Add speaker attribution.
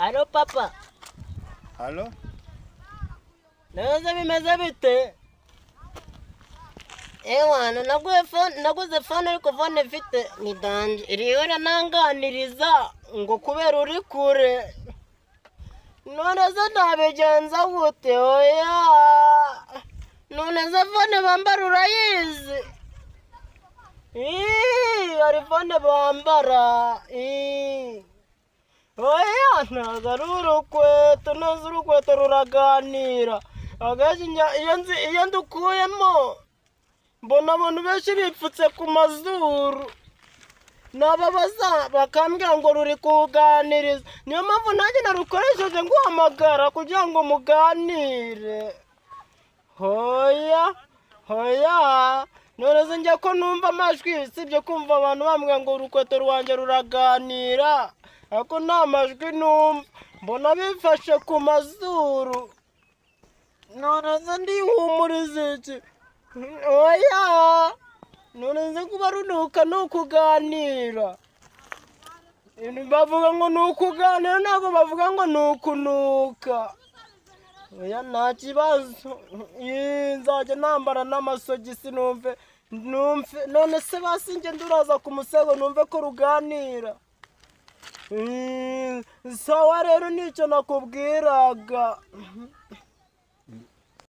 Speaker 1: Alo papa.
Speaker 2: Alo?
Speaker 1: Neza bimeze bite? Ewana naguze phone, naguze phone ariko phone mfite ni danje, iriho irananganiriza ngo kubera uri kure. None se nabigenza gute? Oya, none se phone bambara urayizi? Ii, hari phone bambara. Ii. Oya, ntabwo ari urukweto, neza urukweto ruraganira. Akenshi iyo ndukuyemo mbona abantu benshi bipfutse ku mazuru, nababaza bakambwira ngo ruri kuganiriza. Niyo mpamvu nanjye narukoresheje nguhamagara kugira ngo muganire. Hoya hoya, none se njya ko numva amajwi, usibye kumva abantu bambwira ngo urukweto rwanjye ruraganira, ariko nta majwi numva, mbona bifashe ku mazuru. None se ndihumuriza iki? Oya, none se kuba runuka ni ukuganira? Bavuga ngo ni ukuganira, ntabwo bavuga ngo ni ukunuka. Oya, nta kibazo, nzajya nambara n'amasogisi numve numve. None se basi njye nduraza ku musego numve ko ruganira. Sawa rero, nicyo nakubwiraga.